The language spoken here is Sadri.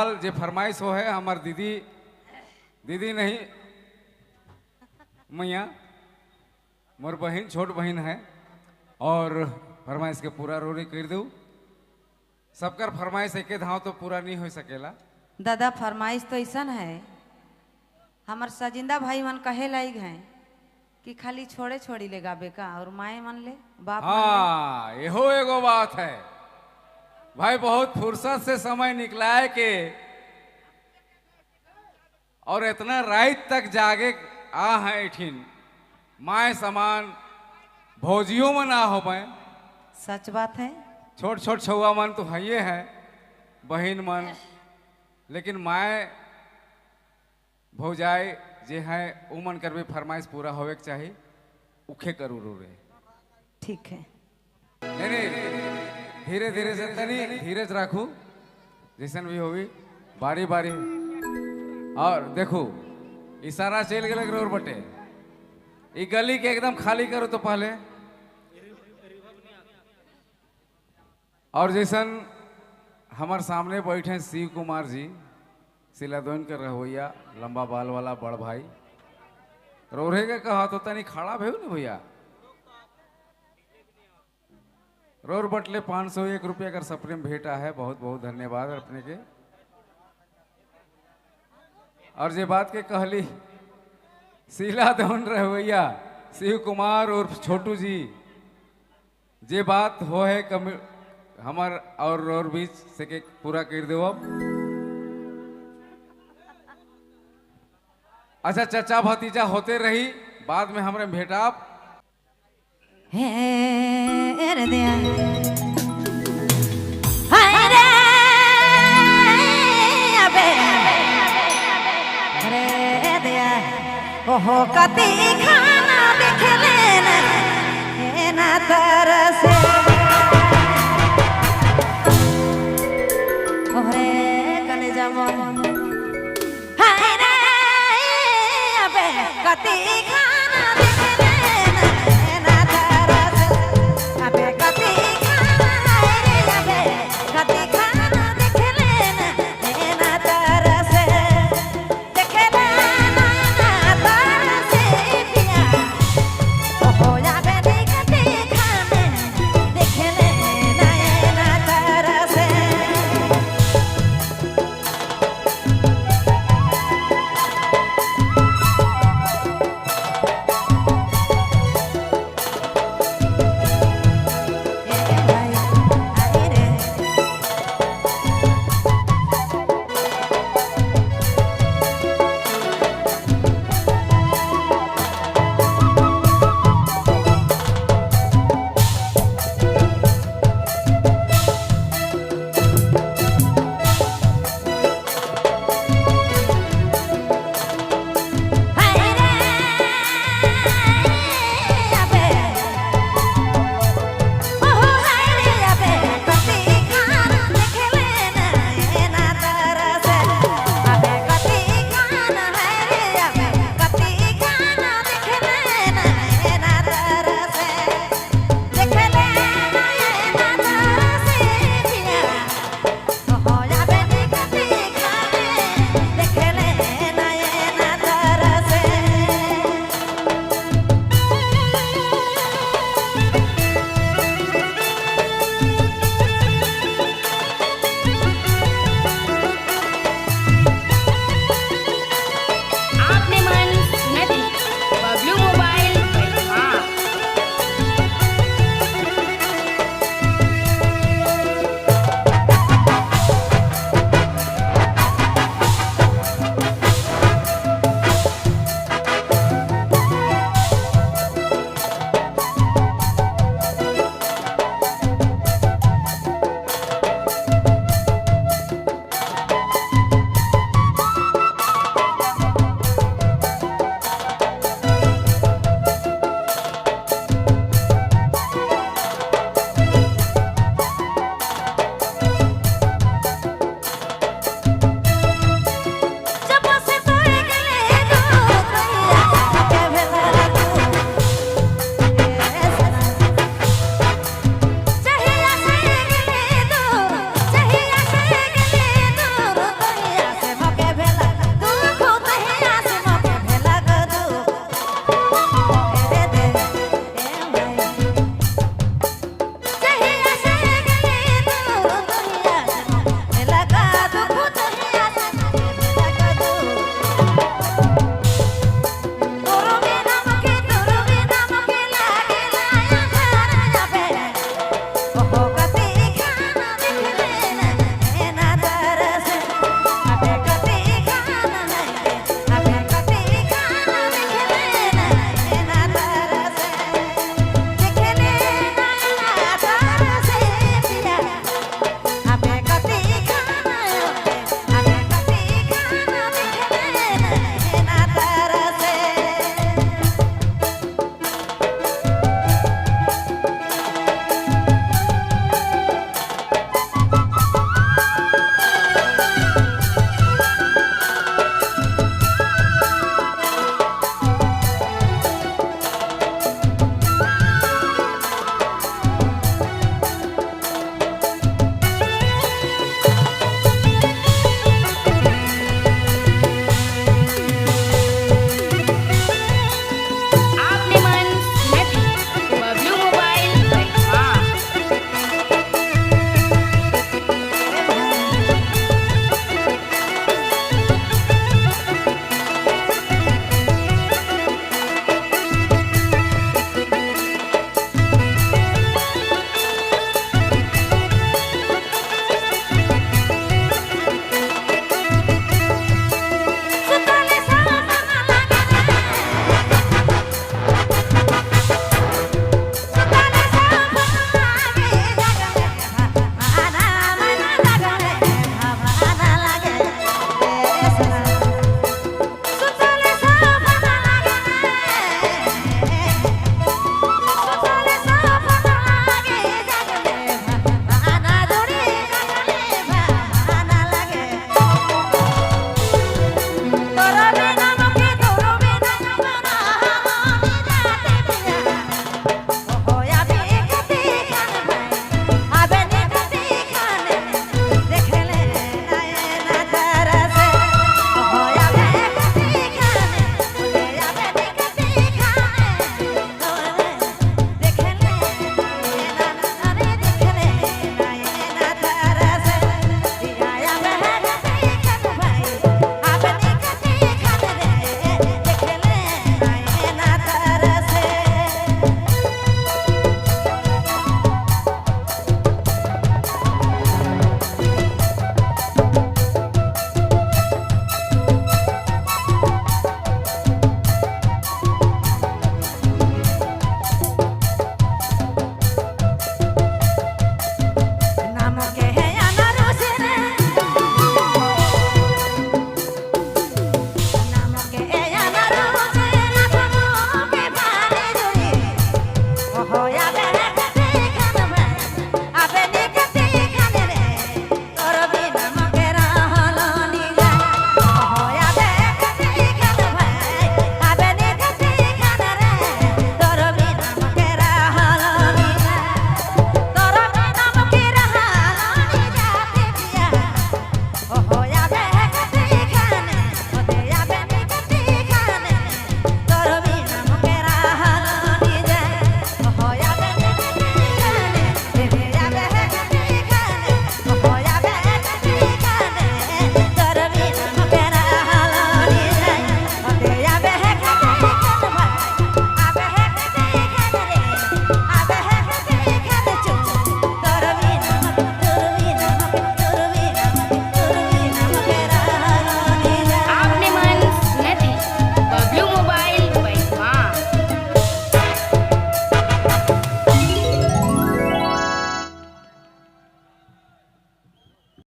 फिलहाल जे फरमाइश हो है हमार दीदी, दीदी नहीं मैया, मोर बहन, छोट बहन है, और फरमाइश के पूरा रोरी कर दू। सबकर फरमाइश एके धाव तो पूरा नहीं हो सकेला। दादा फरमाइश तो ऐसा है, हमार सजिंदा भाई मन कहे लायक हैं कि खाली छोड़े छोड़ी ले गाबे का, और माए मन ले बाप। हाँ यहो एगो बात है भाई, बहुत फुर्सत से समय निकलाए के और इतना रात तक जागे आ है ठिन माए समान भौजियों में ना हो पाए। सच बात है, छोट छोट छुआ मन तो है है, बहन मन, लेकिन माए भौजाई जे है उमन कर भी फरमाइश पूरा होवे के चाहिए, उखे करू रो रे। ठीक है, नहीं नहीं धीरे धीरे से तनी धीरज राखू, जैसन भी होवी बारी बारी। और देखो इशारा चल गए रोड बटे, ई गली के एकदम खाली करो तो पहले। और जैसन हमारे सामने बैठे शिव कुमार जी, सिलादोन के रहोया, लंबा बाल वाला बड़ भाई, रोरे के कहा तो तनी खड़ा भेव ना भैया। रोर बटले 501 रुपया कर सप्रेम भेटा है, बहुत बहुत धन्यवाद अपने के। और जे बात के कहली सिलादोन रहोया शिव कुमार और छोटू जी, जे बात हो है कम हमार और रोर बीच से के पूरा कर दो। अच्छा चचा भतीजा होते रही, बाद में हमरे भेटाप। हे रे दिया हाय रे अबे रे दिया ओहो कति खा।